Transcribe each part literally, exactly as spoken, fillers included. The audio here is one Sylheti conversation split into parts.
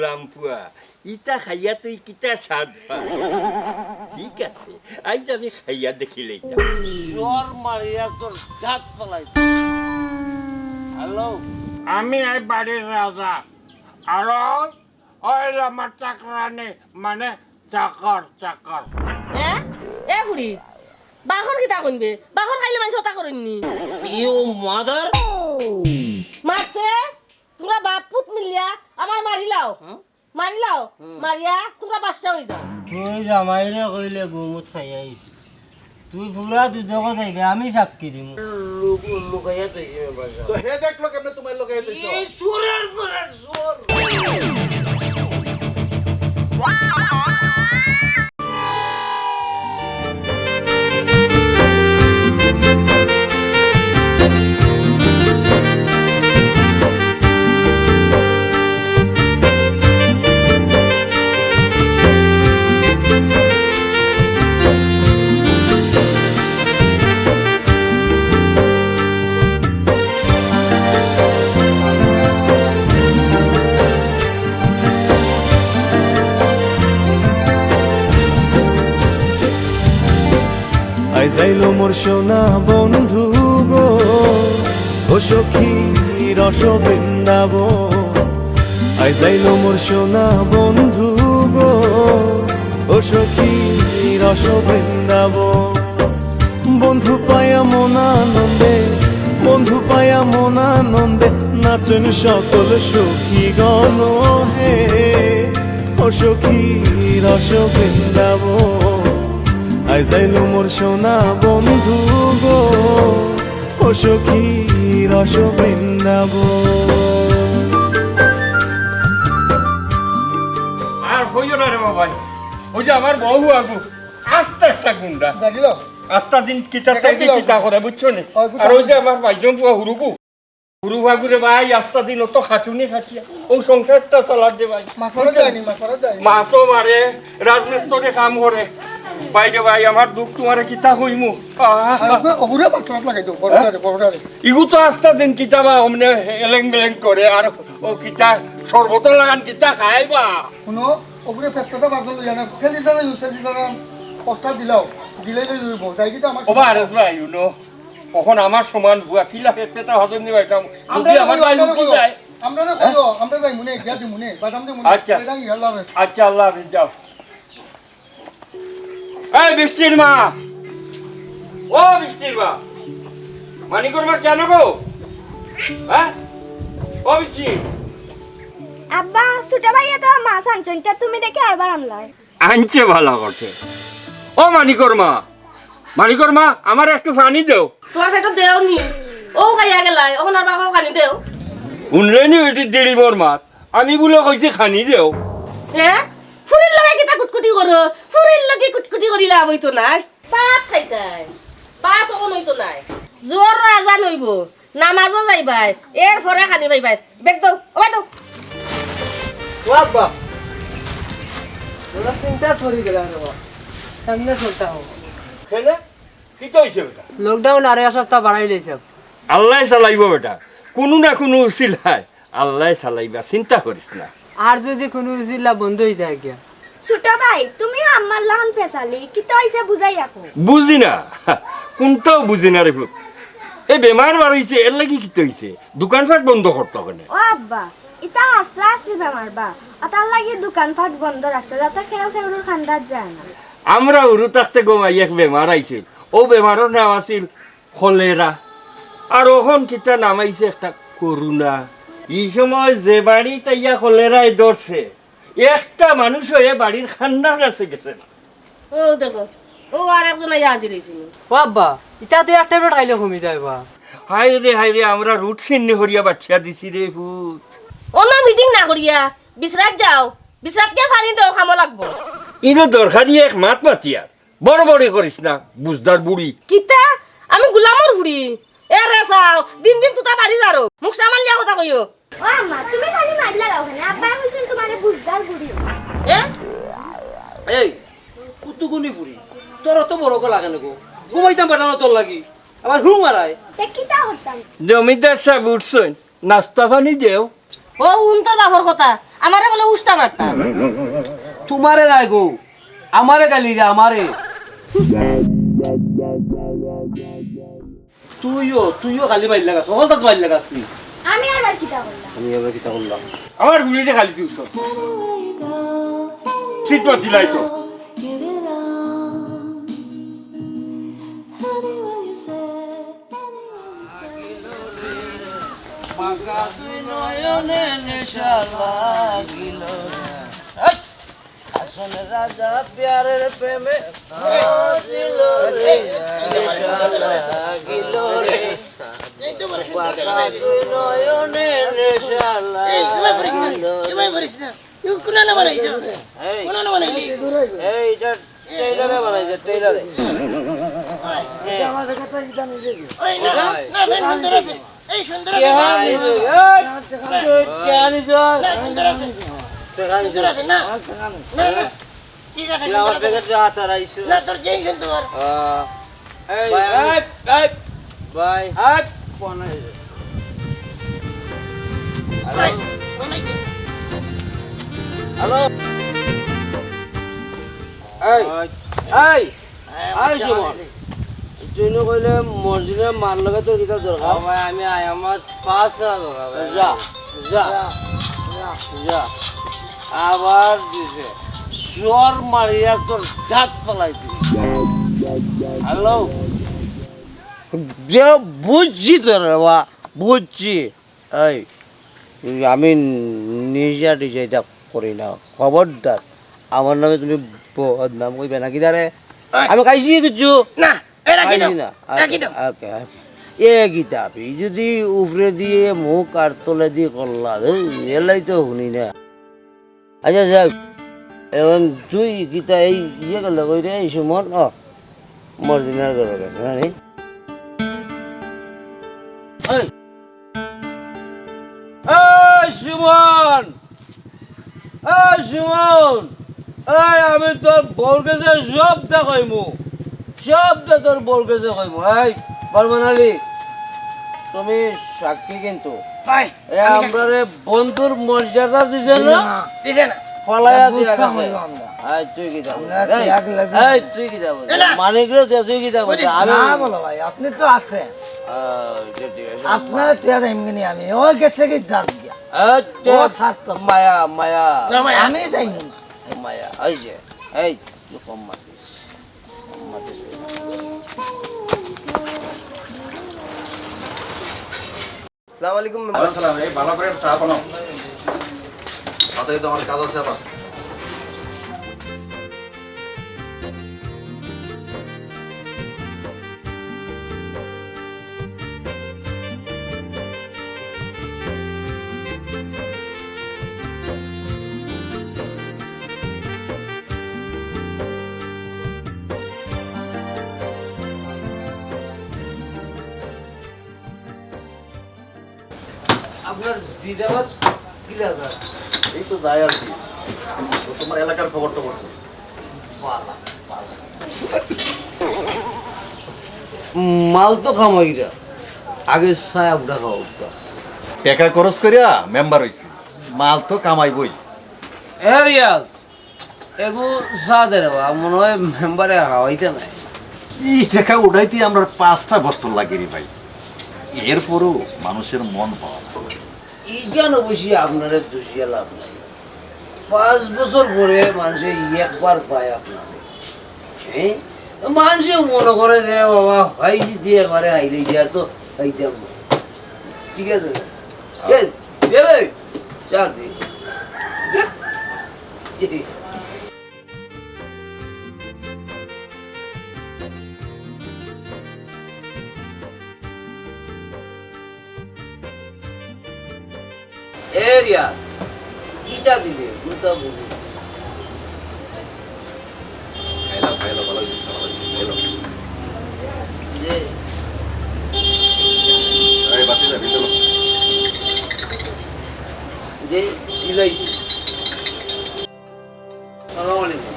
লাম্পুয়া, ইতা খাইয়া তুই কিতা স্বাদ পাস? ঠিক আছে, আইজ আমি খাইয়া দেখি লইতাম। জোর মারিয়া তোর দাঁত ফালাই। হ্যালো, আমি এই বাড়ির রাজা, আর ওই আমার চাকরানি, মানে চাকর, চাকর। এ? এ ফুড়ি, বাকর কিতা কইন বে? বাকর খাইলে মানষে অতা করইন নি। You mother! মাতে, তুমরা বাপ পুত মিলিয়া আমারে মারিলাও। হুম? মারিলাও। হুম। মারিয়া তুমরা বাদশা অই যাও। তুই জামাইরে কইলে গুমুত খাইয়া আইস। তুই পুরা দুজখো যাইবে, আমি সাক্ষী দিমু। লুক-, লুকাইয়া তো এই যে বাজার। তো হে দেখলো কেমনে তোমার লগে এই দইছো? এই চোরের ঘরের চোর। আইজ আইলো মোর সোনা বন্ধু গো, ও সখী রস বৃন্দাবন। আইজ আইলো মোর সোনা বন্ধু গো, ও সখী রস বৃন্দাবন। বন্ধু পায়া মন আনন্দে, বন্ধু পায়া মন আনন্দে, নাচন সকল সখী গণ হে। ও সখী রস বৃন্দাবন, আইজ আইলো মোর সোনা বন্ধু গো, ও সখী রস বৃন্দাবন। আর কইও না রে বাবাই, ওই যে আমার বউ আগু, আস্তা একটা গুন্ডা। দেখিল? আস্তা দিন কিতা দেখাই তেগি দিল। কিতা করে, বুঝছো নি? ওই গুন্ডা। আর ওই যে আমার ভাইজন পুয়া হুরুগু, হুরু ভাগুরে ভাই, আস্তা দিন অত খাটুনি খাটিয়া ও সংসারটা চালার দে ভাই। মাছ মারা যায়নি, মাছ মারা যায়নি। মাছও মারে, রাজমিস্ত্রি কাম করে। ভাই রে ভাই, আমার দুঃখ তোমারে কিতা কইমু? আহ। আর ওগুরে, ওগুরে মাছ মারা লাগাই দাও, বড়টারে, বড়টারে। ইগু তো আস্তা দিন কিতা বা অমনে এলেং বেলেং করে, আর ও কিতা শরবতর লাগান কিতা খাইবা? শুনো, ওগুরে পেট পেটা বাজার লইয়া না, ছেলে দাঁড়াই, ছেলে দাঁড়াই, কষ্টা দিলাও, দিলে লই লইব, যাই কিতা আমার ওবা আরেস ভাই, শুনো, অখন আমার সমান বুয়া, কিলা পেট পেটা হজম দিবা এটা? আমরা যদি না আমার কইও, ভাই আমরা না উঠি কইও, যায়। আমরা না কইও, আমরা যাই মুনে, গিয়া দি মুনে, বাদাম দি মুনে, আচ্ছা। কই দাঙ্গি, আল্লাহ হাফেজ। আচ্ছা, আল্লাহ হাফেজ, যাও। এই বৃষ্টির মা, ও বৃষ্টির মা, মানিকর মা কেন গো? হ্যাঁ? ও বৃষ্টি। আব্বা, ছোট ভাইয়া তো মাছ আনছইন, তা তুমি দেখি আরবার আনলায়। আনছে ভালা করছে। ও মানিকর মা, মানিকর মা, আমারে একটু পানি দেও। তোমার পেটো দেও নি, ও খাইয়া গেলায়, অখন আরবার খাও খানি দেও। উনরে নি বেটি দিড়ি মোর মাত, আমি বুলে কইছি খানি দেও। হ্যাঁ? ফুরির লগে কিতা কুটকুটি করো? ফুরির লগে কুটকুটি করি লাভ অইতো নায়। ভাত খাইতায়, ভাত অখন অইতো নায়। জোহরর আজান অইবো, নামাজো যাইবায়, এর পরে খানি পাইবায়। বেগ দেও, ও ভাই দেও। ও আব্বা, ওরা চিন্তা করি গেল রে বাবা। সামনে চলতে হবে। কেনে? কিতা অইছে বেটা? Lockdown আরো এক সপ্তাহ বাড়াই লইছে। আল্লায় চালাইবো বেটা, কুনু না কুনু উছিলায় আল্লায় চালাইবা, চিন্তা করিস না। আর যদি কুনু উছিলা বন্ধ অই যায় গিয়া? ছোট ভাই, তুমিও আম্মার লাখান ফেসালি, কিতা অইছে বুঝাইয়া কও। বুঝি না, কুনটাও বুঝি না রে পুত। এ বেমার বার অইছে, এর লাগি কিতা অইছে? দোকানপাট বন্ধ করতো কেনে? ও আব্বা, ইতা আছড়া আছড়ি বেমার বা, অতার লাগি দোকানপাট বন্ধ রাখছে, যাতে কেউ কেউর খান্দাত যায় না। আমরা হুরু থাকতে গো ভাই এক বেমার আইছিল, অউ বেমারর নাম আছিল কলেরা। আর অখন কিতা নাম আইছে একটা করোনা। ই সময় যে বাড়িত আইয়া কলেরায় ধরছে, একটা মানুষও এ বাড়ির খান্দার কাছে গেছে না। ও দেখো, ও আর একজন আইয়া হাজির অইছে। ও আব্বা, ইতা তো এক tablet খাইলে কমি যায় বা। হায় রে, হায় রে, আমরা রুট সিন্নি করিয়া বাছিয়া দিছি রে পুত। অনো meeting না করিয়া বিশ্রাত যাও, বিশ্রাত গিয়া পানি দেও, কামো লাগবো। ইনো দরকারি এক মাত মাতিয়ার, বড় বড়ি করিস না, বুঝদার বুড়ি। কিতা? আমি গুলামর ফুড়ি? এ রে চাও, দিন দিন তুতা বাড়ি যারো। মুখ সামাল দিয়া কথা কইও। ও আম্মা, তুমি খালি মাইর লাগাও কেনে? আব্বায় কইছইন তুমারে বুঝদার বুড়ি। এ? এই, কুতুকুনি ফুড়ি, তোর অত বড় গলা কেনে গো? ঘুমাইতাম পারতাম না তোর লাগি, আবার হু মারায়। তে কিতা করতাম? জমিদার সাব উঠছইন, নাস্তা পানি দেও। ও হুন তোর বাপর কথা, আমারে বলে উষ্টা বার্তা। তুমারে নায় গো, আমারে গালি রে, আমারে। তুইও, তুইও খালি মাইর লাগাস, হকলতাত মাইর লাগাস তুই। আমি আবার কিতা করলাম? আমি আবার কিতা করলাম? আমার গুলিতে খালি তুই উঠছ। সিট মার দিলাই তো। এই, এই, এটা টেইলারে বানাইছে, টেইলারে। ওই, না, না, না, সুন্দর আছে। এই সুন্দর আছে। এই, তুই কে আনিস? না, সুন্দর আছে। সুন্দর আছে, না। না, না। ঠিক আছে, তুই আমার সুন্দর আছে। প্যাকেট যা, তার আইসু। না, তোর চেইন সুন্দর। আহ, এই, ভাই, আমি এই, এই। ভাই। এই, ফোন আইছে। হ্যালো? ভাই, ফোন আইছে। হ্যালো? এই, ভাই। এই, এই, এই, ভাই, সুমন। তুই না কইলে মর্জিনার মার লগে তোর কিতা দরকার? ও ভাই, আমি আই, আমার পাঁচ হাজার দরকার ভাই। যা, যা, যা, যা। আবার দিছে। চড় মারিয়া তোর দাঁত ফালাই দিবি। হ্যালো? যে বুঝছি তোর বাবা, বুঝছি। এই, আমি নিজা ডিজাইনটা করি না, খবরদার। আমার নামে তুমি বদনাম কইবে না, কিতা রে? এই। আমি খাইছি কিচ্ছু? না, এ রাখি খাইছি দাও, না। রাখি দাও। ওকে, ওকে। এ কিতা, তুই যদি উপরে দিয়ে মুখ আর তলে দিয়ে করলা, এই, এলাই তো শুনি না। আচ্ছা, যাক, এখন তুই কিতা এই ইয়ে করলে কই রে, এই সুমন? ও, মর্জিনার ঘরে গেছে, না রে? এই, এই সুমন! এই সুমন! এই, আমি তোর বউর কাছে সবটা কইমু, সবটা তোর বউর কাছে কইমু। এই, বর্মন আলী, তুমি সাক্ষী কিন্তু। ভাই, এ, আমি আমরারে বন্ধুর মর্যাদা দিছে না? দিছে না। দিছে না। ফালাইয়া দিয়া গেছে। আই, তুই কিতা বলছিস? এই, ত্যাগ লাগে। এই, তুই কিতা বলছিস? এ না। মানিক রে, তুই কিতা বলছিস? বুঝিস আমি না বলো ভাই, আপনি তো আছেন। আহ, যে ঠিক আছে। আপনার চেয়ার এমনি আমি। ও গেছে কি যাক গিয়া। এই, ও ছাড়তো। মায়া, মায়া। না, মায়া। আমি যাই না। মায়া, এই যে, এই, তুই কম মাতিস। কম মাতিস। আসসালামু আলাইকুম মেম্বার। ওয়ালাইকুম সালাম। এই ভালো করে চা বানাও। তাড়াতাড়ি তো আমার কাজ আছে আবার। আপনার জিন্দাবাদ কিলা যায়? এই তো যায় আর কি। তো তোমার এলাকার খবর টবর কি? বালা, বালা। মাল তো কামাইরা, আগে ছায়া উঠা খাওয়া উঠতা। টেকা খরচ করিয়া মেম্বার অইছি, মাল তো কামাইবই। এ রিয়াজ, এগু চা দে রে বা, মনে হয় মেম্বারে হাওয়াইতে নাই। ই টেকা উঠাইতে আমরার পাঁচটা বছর লাগে রে ভাই, এরপরও মানুষের মন পাওয়া না। ইখান অবশ্যই আপনারে দুষিয়া লাভ নাই, পাঁচ বছর পরে মানষে একবার পায় আপনারে। হ্যাঁ, মানষে মনে করে যে বাবা ভাই যদি একবারে আইলে যে আর তো পাইতাম না। ঠিক আছে? এ, দে ভাই, চা দে। এ রিয়াজ, কিতা দিলে? কোনটা বুঝি? খাইলাম, খাইলাম, ভালো হয়েছে, ভালো হয়েছে, খাইলাম। যে এই বাতি যাবি, চলো। যে ইলাইছি। আসসালামু আলাইকুম।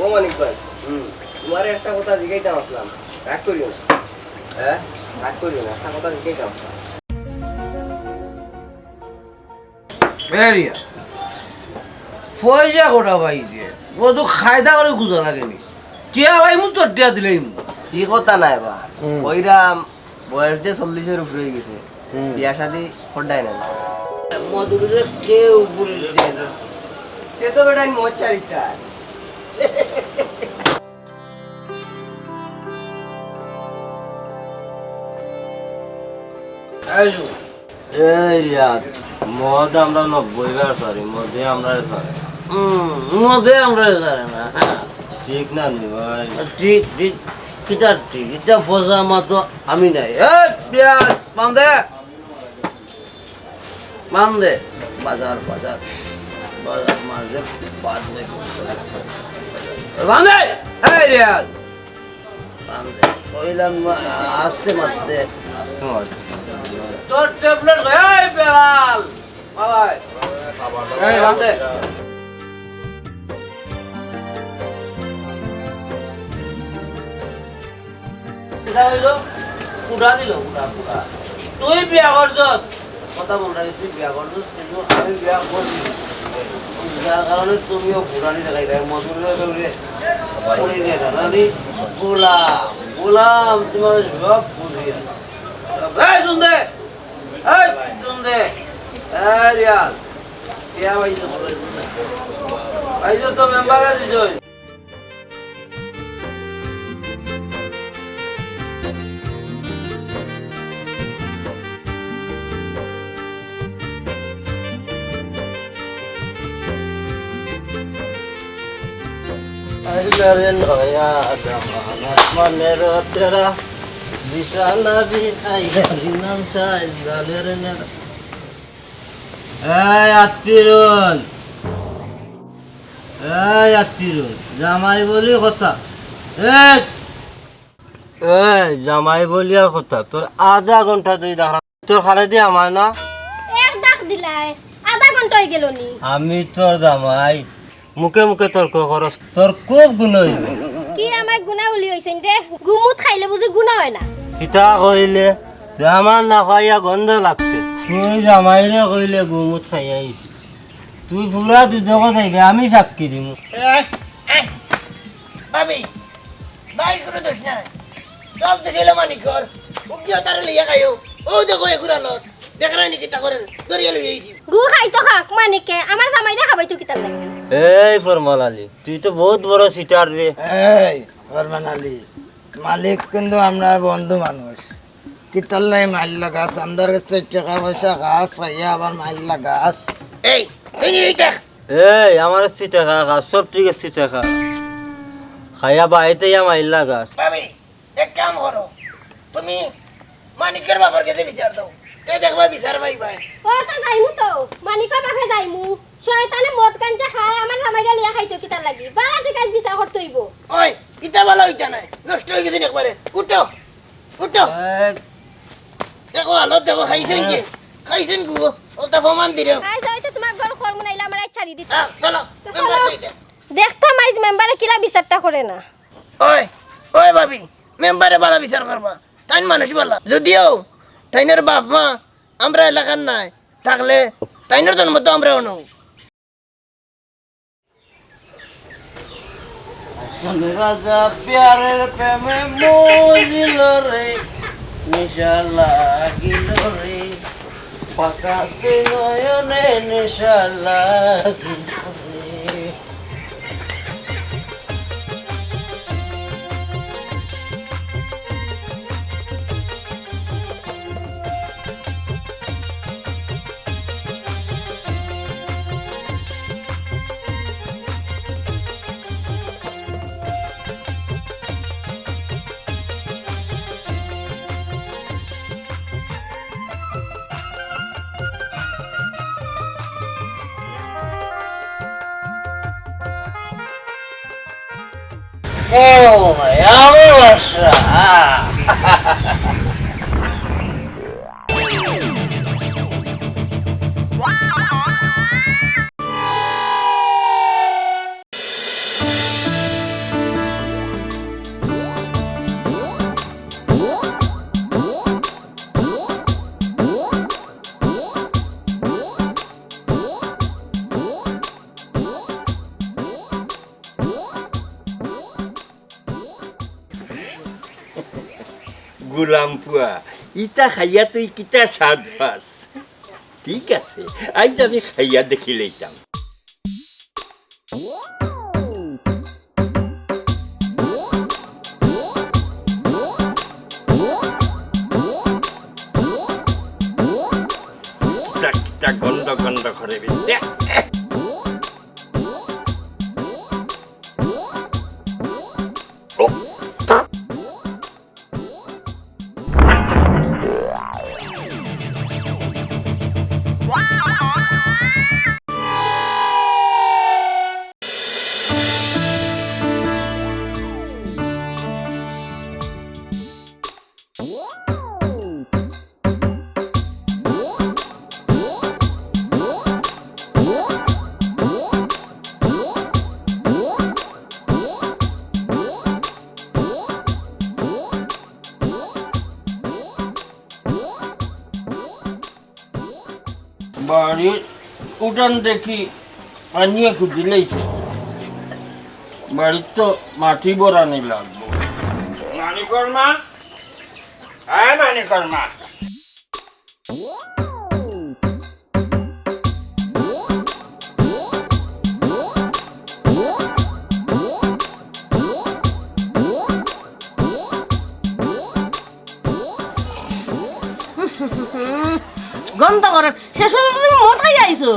ও মানিক ভাই, হুম। তোমারে একটা কথা জিগাইতাম আসলাম। রাগ করিও না। হ্যাঁ? রাগ করিও না। একটা কথা জিজ্ঞেস করো। বেরিয়া। পয়সা কটা পাইছে? ও তো কায়দা করি খুজা লাগেনি। টিয়া ভাই মু তো টিয়া দিলেই মু। ই কথা নায় বা। হুম। ওইরাম বয়স যে চল্লিশের উপরে অই গেছে। হুম। বিয়া শাদি করডায় না। মধুরে কেউ ভুল দেয় না। তে তো বেটা আমি মদ ছাড়িতা। এই রিয়াদ, মদ আমরা নব্বই বার ছাড়ি, মদে আমরা ছাড়ি। হুম, মদে আমরা ছাড়ি না। ঠিক না নি ভাই? ঠিক, ঠিক। কিতা ঠিক? ইটা ফজা মাতো আমি নাই। এই রিয়াদ, বান্দে। বান্দে, বাজার, বাজার, বাজার মাঝে বাদ নেই। বান্দে, এই রিয়াদ, বান্দে, কইলাম না, আস্তে মারতে। আস্তে মারতে। তোর ট্যাবলেট, এই বেলাল, বাবাই, এই বান্দে। এটা হইলো কুড়া দিল, কুড়া, কুড়া। তুই বিয়া করছস, কথা মনে রাখিস, তুই বিয়া করছস, কিন্তু আমি বিয়া করছি। যার কারণে তুমিও কুড়ানি দেখাই ভাই, মজুরিরা দৌড়ে পড়ে গিয়ে দাঁড়ানি। গোলাম, গোলাম, তোমার সব বুঝিয়া। এই শুন দে, এই শুন দে, এই রিয়াজ, কে ভাই তো বলে? ভাই তো মেম্বারে দিছই। আইলারে নয়া জামানা, মানের তেরা বিছানা বিছাইয়া দিলাম সাইজ গালের নেড়া। এই আত্তিরুল, এই আত্তিরুল, জামাই বলি কথা। এই, এই জামাই বলি আর কথা, তোর আধা ঘন্টা তুই দেখা তোর খালে দি আমার না। এক ডাক দিলাই, আধা ঘন্টা অই গেল নি। আমি তোর জামাই, মুখে মুখে তর্ক করস, তোর খুব গুণ অইব। কি আমার গুণা উলি অইছইন রে? গুমুত খাইলে বুঝি গুণা অয় না? কিতা কইলে? যে আমার না খাইয়া গন্ধ লাগছে। তুই জামাইরে কইলে গুমুত খাইয়া আইছি। তুই পুরা দুদকো যাইবে, আমি সাক্ষী দিমু। এ, এ, ভাবি, ভাইর কোনো দোষ নাই। সব দোষ অইলো মানিকর। উকিও তারে লইয়া খাইও। ও দেখো এগুরা লত। দেখরায় নি কিতা করের? ধরিয়া লই আইছি। গু খাইতো খাক, মানিকে আমার জামাইরে খাবাইতো কিতার লাগি? এই ফরমান আলী, তুই তো বহুত বড় চিটার রে। এই ফরমান আলী, মালিক কিন্তু আমরার বন্ধু মানুষ। কিতার লাগি মাইল্লা গাছ? আমরার গেছ থাকি টেকা পয়সা খাস, খাইয়া আবার মাইল্লা গাছ। এই, তুই নি দেখ। এই, আমার চিটাকা খাস, সব ঠিক আছে চিটাকা। খাইয়া বাড়িতে ইয়া মাইল্লা গাছ। ভাবি, এক কাম করো, তুমি মানিকের বাবার গেছে বিচার দেও, তে দেখবায় বিচার পাইবায়। ও তো যাইমু তো, মানিকের বাপে যাইমু। শয়তানে মদ গাঞ্জা খায়, আমার জামাইরে লইয়া খাইতো কিতার লাগি? বালা ঠিক আছে বিচার করতে অইব। ওই, ইতা বালা অইতা নায়, নষ্ট অই গেছে একবারে। উঠো, উঠো। এই। দেখো, আলো দেখো, খাইছইন যে? খাইছইন গু, ওটা প্রমাণ দিলে। আইজ অইতো তোমার ঘর খরমু নাইলে আমার আইজ ছাড়ি দিতা। হ্যাঁ, চলো, তো মেম্বার চলো। চাইতে। দেখতাম আইজ মেম্বারে কিলা বিচারটা করে না। ওই, ওই ভাবি, মেম্বারে বালা বিচার করবা। তাইন মানুষ বালা। যদিও তাইনর বাপ মা আমরা এলাকার নায়, থাকলে তাইনর জন্ম তো আমরা অনু। রাজা প্যারের প্রেমে মজিল রে, নেশা লাগিল রে, পাকা তুই নয়নে নেশা লাগিল রে। ও ভাই, আমার বাসা। গোলাম পুয়া, ইতা খাইয়া তুই কিতা স্বাদ পাস? ঠিক আছে, আইজ আমি খাইয়া দেখি লইতাম। কিতা কিতা গন্ধ গন্ধ করে বে। বাড়ির উঠান দেখি পানিয়ে খুঁজি লাইছে। বাড়ির তো মাটি বরানি লাগবো। মানিকর মা, হ্যাঁ মানিকর মা। গন্ধ করের। শেষ পর্যন্ত তুমি মদ খাইয়া আইছো।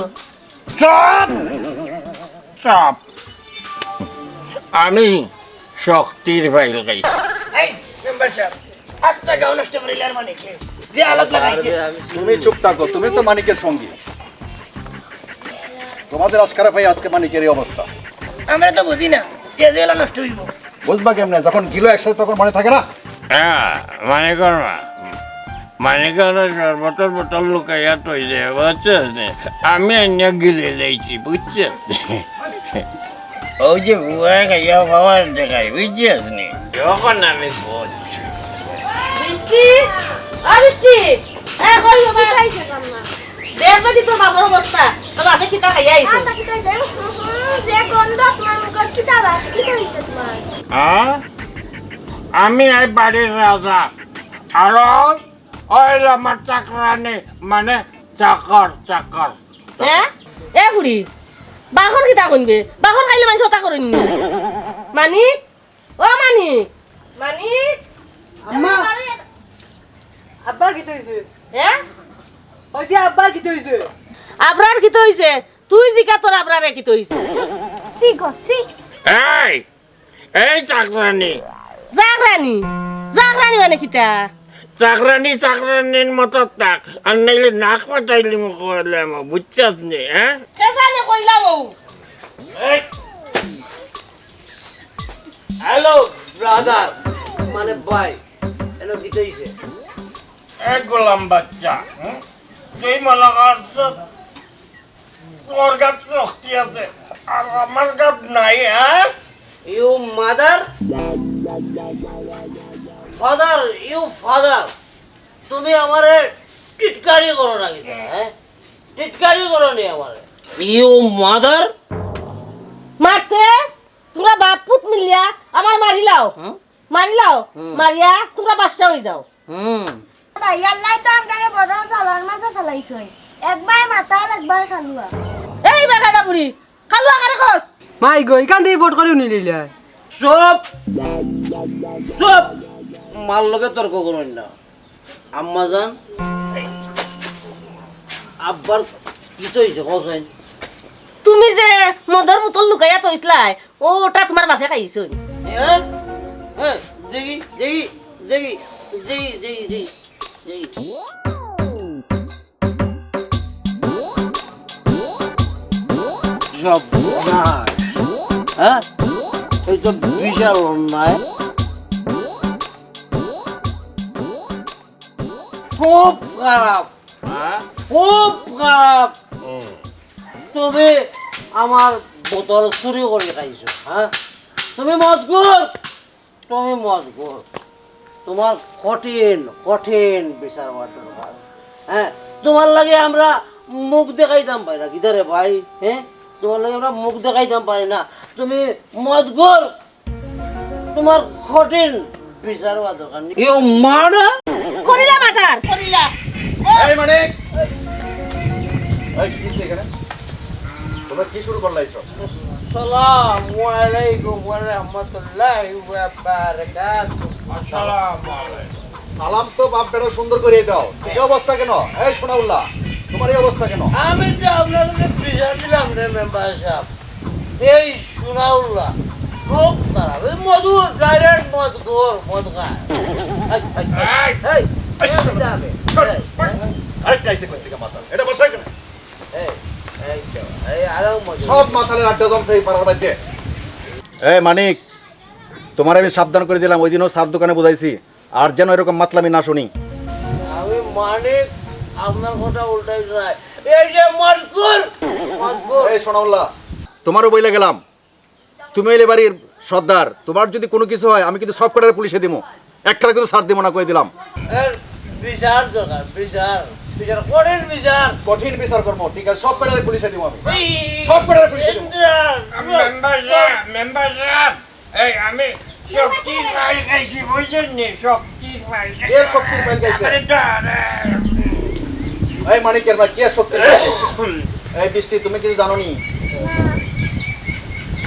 চুপ! চুপ! আমি শক্তির ফাইল খাইছি। এই, মেম্বার সাহেব, আস্তা গাঁও নষ্ট করিলে আর মানে কি? যে আলাপ লাগাইছে। তুমি চুপ থাকো, তুমি তো মানিকের সঙ্গী। তোমাদের আজকারা পাই আজকে মানিকের এই অবস্থা। আমরা তো বুঝি না, যে জেলা নষ্ট হইব। বুঝবা কেমনে? যখন গিলো একসাথে তখন মনে থাকে না? হ্যাঁ, মানিকর মা। মানিকর শরবতর বোতল লুকাইয়া থইছে, বুঝছস নি? আমি আনিয়া গিলে দিছি, বুঝছস নি? ওই যে বুয়া খাইয়া পাওয়ার দেখাই, বুঝছস নি? যখন আমি বুঝছি। বৃষ্টি, ও বৃষ্টি, এ কই গো মা? দেখবে দি তোর বাবার অবস্থা, তোর বাপে কিতা খাইয়া আইছে? আ, তা কিতা হইছে? হুম, হুম, যে গন্ধ তোমার মুখর, কিতা বা, কিতা হইছে তোমার? হ্যাঁ? আমি এই বাড়ির রাজা, আর ওই আমার চাকরানি, মানে চাকর, চাকর। হ্যাঁ? এ ফুড়ি, বাকর কিতা কইবে? বাকর খাইলে মানুষ ওটা করেননি। মানিক, ও মানিক, মানিক। আম্মা, আব্বার কিতা হইছে? হ্যাঁ? ওই যে আব্বার কিতা হইছে? আবরার কিতা হইছে? তুই জিকা তোর আবরারে কিতা হইছে? সি গো, সি। এই, এই চাকরানি। চাকরানি? চাকরানি মানে কিতা? চাকরানি চাকরানির মতো থাক, আর নাইলে নাক ফাটাইলি মুখ করলে আমার, বুঝছস নি, হ্যাঁ? কে জানে কইলাম ও। এই, হ্যালো, ব্রাদার, মানে ভাই, এলো কিতা হইছে? এ গোলাম বাচ্চা, হুম? তুই মনে করছস তোর গাত শক্তি আছে, আর আমার গাত নাই, হ্যাঁ? You mother, father, you father, তুমি আমারে টিটকারি করো না কিতা, হ্যাঁ? টিটকারি করো নি আমারে। You mother। মারতে? তোমরা বাপ পুত মিলিয়া আমার মারিলাও। হুম? মারিলাও। হুম। মারিয়া তোমরা বাদশা হয়ে যাও। হুম। ভাই, আল্লাহ তো আমরারে বড় জ্বালার মাঝে ফেলাইছই। একবার মাতাল, একবার খালুয়া। এই বেকাদা বুড়ি, খালুয়া কারে কস? মাই গো, ইখান দিয়া ভোট করি উনি লইলা। চুপ! চুপ! মার লগে তর্ক করইন না। আম্মা জান, আব্বার কিতা হইছে, কও চাইন? তুমি যে মদর বোতল লুকাইয়া থইছলায়, ও, ওটা তোমার বাপে খাইছইন। হ্যাঁ? হ্যাঁ, দেখি, দেখি, দেখি, দেখি, দেখি, দেখি, দেখি। সর্বনাশ। হ্যাঁ? এই তো বিশাল অন্যায়। খুব খারাপ। হ্যাঁ? খুব খারাপ। হুম। তুমি আমার বোতল চুরি করি খাইছো, হ্যাঁ? তুমি মদখোর, তুমি মদখোর। তোমার কঠিন, কঠিন বিচার হওয়ার দরকার। হ্যাঁ, তোমার লাগি আমরা মুখ দেখাইতাম পারি না, কিতা রে ভাই? হ্যাঁ, তোমার লাগি আমরা মুখ দেখাইতাম পারি না। তুমি মদখোর, তোমার কঠিন বিচার হওয়া দরকার নেই। You murder. করিলা মার্ডার। করিলা। এই মানিক, এই কি হইছে এখানে? তোমরা কি শুরু করলা এইসব? আসসালামু আলাইকুম ওয়া রাহমাতুল্লাহি ওয়া বারাকাতুহু। আসসালামু আলাইকুম। সালাম তো বাপ বেটা সুন্দর করে দাও। এই অবস্থা কেন? এই সোনাউল্লাহ, তোমার এই অবস্থা কেন? আমি তো আপনার কাছে বিচার দিলাম রে মেম্বার সাহেব। এই সোনাউল্লাহ, খুব খারাপ। এই মধু, ডাইরেক্ট মদ ঘোর, মদ খায়। এই, এই, এই, এই, এই, এই, শোন, এই, শোন, এই, আরেকটা আইছে কোথা থেকে মাতাল? এটা বসায় কেন? এই, এই তো, এই আরো মধু। সব মাতালের আড্ডা জমছে এই পাড়ার মধ্যে। এই মানিক, তোমার আমি সাবধান করে দিলাম, ওই দিনও সার দোকানে বুঝাইছি, আর যেন এরকম মাতলামি না শুনি। আমি মানিক, আপনার কথা উল্টাই যায়। এই যে মজকুর, মজকুর। এই সোনাউল্লাহ, তোমারও বইলে গেলাম, তুমি হইলে বাড়ির সর্দার, তোমার যদি কোনো কিছু হয় আমি কিন্তু সব কটারে পুলিশে দিমু, একটারে কিন্তু ছাড় দিমু না, কই দিলাম। এর বিচার দরকার, বিচার, বিচার, কঠিন বিচার। কঠিন বিচার করবো, ঠিক আছে, সব কটারে পুলিশে দিমু আমি। এই সব কটারে পুলিশে দিমু। ইন্দ্রা, মেম্বার সাহেব, মেম্বার সাহেব, এই আমি শক্তির পাইল খাইছি, বুঝছেন নি? শক্তির পাইল খাইছি। এর শক্তির পাইল খাইছে? আরে, ডা-, ডা-, এই মানিকের ভাই, কে শক্তির পাইল খাইছে? এই বৃষ্টি, তুমি কিছু জানো নি?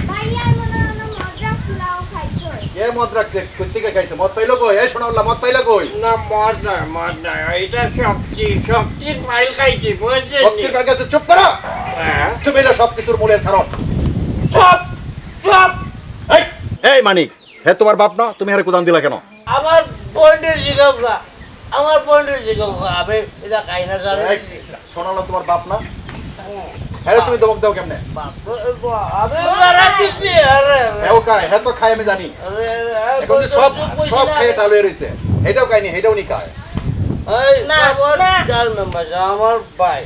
ভাইয়া, মনে হয় মদ রাখছিল, ও খাইছে। কে মদ রাখছে? কোত্থেকে খাইছে? মদ পাইলো কই? এই সোনাউল্লাহ, মদ পাইলো কই? না, মদ নয়, মদ নয়, এটা শক্তি, শক্তির পাইল খাইছি, বুঝছেন নি? শক্তির পাইল খাইছে, চুপ করো। হ্যাঁ। তুমি হইলে সব কিছুর মূলের কারণ। চুপ, চুপ। এই, এই মানিক, হে তোমার বাপ না? তুমি হেরে কুদান দিলা কেন? আমার বইনের জিগাও না, আমার বইনের জিগাও না, আমি এটা খাই না, জানি। এই, সোনাউল্লাহ তোমার বাপ না? আরে তুমি ধমক দাও কেমনে? বাপ, আমি মারা দিচ্ছি, আরে, আরে। হে ও খায়, হে তো খায় আমি জানি। আরে, আরে, আরে, এখন তো সব, সব খাইয়া টাল হয়ে রইছে। এটাও খায়নি, এটাও নি খায়। এই, না, আমার না। যার মেম্বার, আমার ভাই,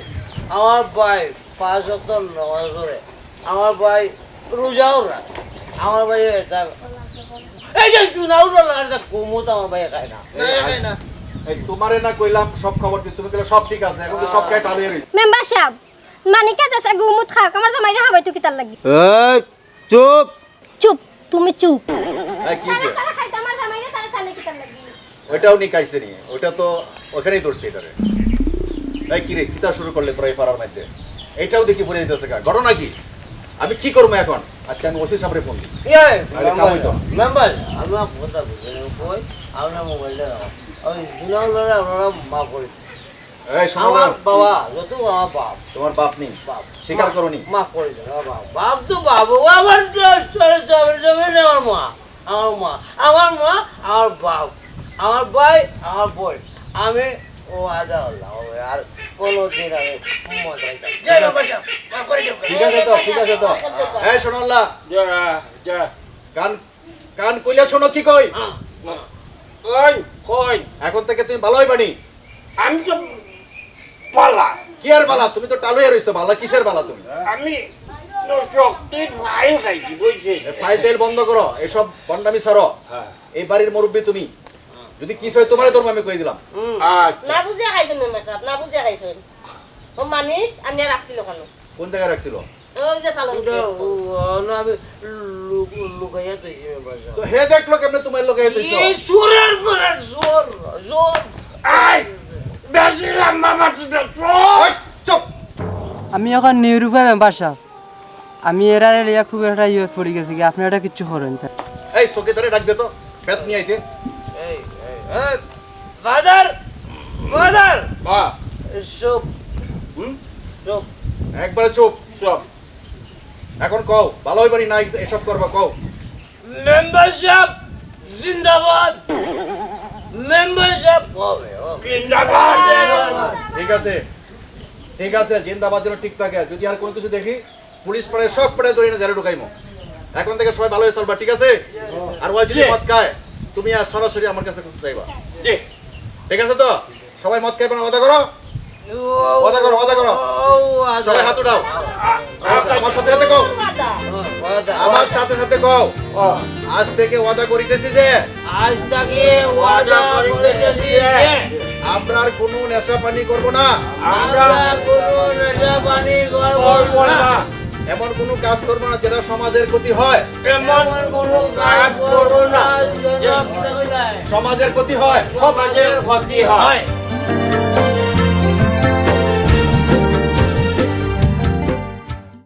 আমার ভাই পাঁচ ওয়াক্ত নামাজ পড়ে। আমার ভাই রোজাও রাখে। আমার ভাই এটা, এই যে সোনাউল্লাহ, এটা কুমুদ আমার ভাই খায় না। না, খায় না। এই তোমারে না কইলাম সব খবর দিতে, তুমি কইলে সব ঠিক আছে, এখন তো সব খাইয়া টাল হয়ে রইছে। মেম্বার সাহেব, মানিকা চাচা গুমুত খাক, আমার জামাইরে খাবাইতো কিতার লাগি? এই, চুপ। চুপ, তুমি চুপ। এই, কি হইছে? তারা খাইতো আমার জামাইরে, তারা টানে কিতার লাগি? ওইটাও নি খাইছে নি, ওইটা তো ওখানেই ধরছে এটারে। এই, কি রে, কিতা শুরু করলে প্রায় পাড়ার মধ্যে? এটাও দেখি পড়ে দিতেছে গা। ঘটনা কি? আমি কি করবো এখন? আচ্ছা, আমি ওসি সাহেবরে ফোন দিই। ইয়ে, আরে, মেম্বার, কাম হইতো না। মেম্বার, আমরা কথা বুঝে নেব, কই? আমরা মোবাইলটা রাখো। ওই সোনাউল্লাহরে আপনারা মাফ করে দিন। এই, সোনাউল্লাহ। আমার বাবা, যত আমার বাপ। তোমার বাপ নেই? বাপ। স্বীকার করো নি? মাফ করে দেন, আমার বাপ। বাপ তো বাপ, ও আমার তো, তো, তো, আমার জমি নেই, আমার মা। আমার মা, আমার মা, আমার বাপ, আমার ভাই, আমার বোন। আমি ওয়াদা করলাম, আমি আর কোনোদিন আমি মদ খাইতাম না। জয় বাবা সাহেব, মাফ করে দেন। ঠিক আছে তো, ঠিক আছে তো। এই, সোনাউল্লাহ। যা, যা। কান কান খুলে শোনো, কি কই? হ্যাঁ, হ্যাঁ। কই, কই? এখন থেকে তুমি ভালো হইবা নি। আমি তো বালা। কি আর বালা? তুমি তো টাল হইয়া রইছো, বালা কিসের বালা তুমি? আমি তো শক্তির পাইল খাইছি, বুঝছি। এ, পাইল টাইল বন্ধ করো, এসব ভণ্ডামি ছাড়ো। হ্যাঁ। এই বাড়ির মুরব্বি তুমি। যদি কিছু হয়, তোমারে ধরবো আমি, কই দিলাম। হুম। আচ্ছা। না বুঝিয়া খাইছেন মেম্বার সাহেব, না বুঝিয়া খাইছেন। ও মানিক, আমি আর রাখছিল কেন? কোন জায়গায় রাখছিল? ওই যে সালাম ওটা দিয়ে। ও, ও, না, আমি লুক-, লুকাইয়া থইছি মেম্বার সাহেব। তো হে দেখলো কেমনে তোমার লগে হে থইছো? এই চোরের ঘরের চোর, চোর। এই, বেশি লম্বা মাতিস না, চোর। এই, চুপ। আমি এখন নিরুপায় মেম্বার সাহেব। আমি এরারে লইয়া খুব একটা ইয়ে পড়ি গেছি কি, আপনি এটা কিচ্ছু করেন না। এই চকিদারে ডাক দে তো, বেত নিয়ে আইতে। এই, এই, এই, ফাদার, ফাদার। বা। চুপ। হুম? চুপ। একবারে চুপ। চুপ। এখন কও, ভালো হইবানি না এসব করবা, কও। মেম্বার সাহেব জিন্দাবাদ। মেম্বার সাহেব কবে? জিন্দাবাদ। ঠিক আছে, ঠিক আছে, জিন্দাবাদ যেন ঠিক থাকে। যদি আর কোনো কিছু দেখি, পুলিশ পাড়ায় সব পাড়ায় ধরে এনে জেলে ঢুকাইমু। এখন থেকে সবাই ভালো হয়ে চলবা, ঠিক আছে? আর ওই যদি জি। মদ খায়, তুমি আর সরাসরি আমার কাছে যাইবা। জি। ঠিক আছে তো? সবাই মদ খাইবে না, ওয়াদা করো। ওয়াদা করো, ওয়াদা করো। ও, ওয়াদা। সবাই হাত উঠাও। আমার সাথে সাথে কও। ওয়াদা। আমার সাথে সাথে কও। আজ থেকে ওয়াদা করিতেছি যে আজ থেকে ওয়াদা করিতেছি যে আমরা আর কোনো নেশা পানি করব না। আমরা কোনো নেশা পানি করব না। এমন কোনো কাজ করব না যেটা সমাজের ক্ষতি হয়। এমন কোনো কাজ করব না। যেটা সমাজের ক্ষতি হয়। সমাজের ক্ষতি হয়।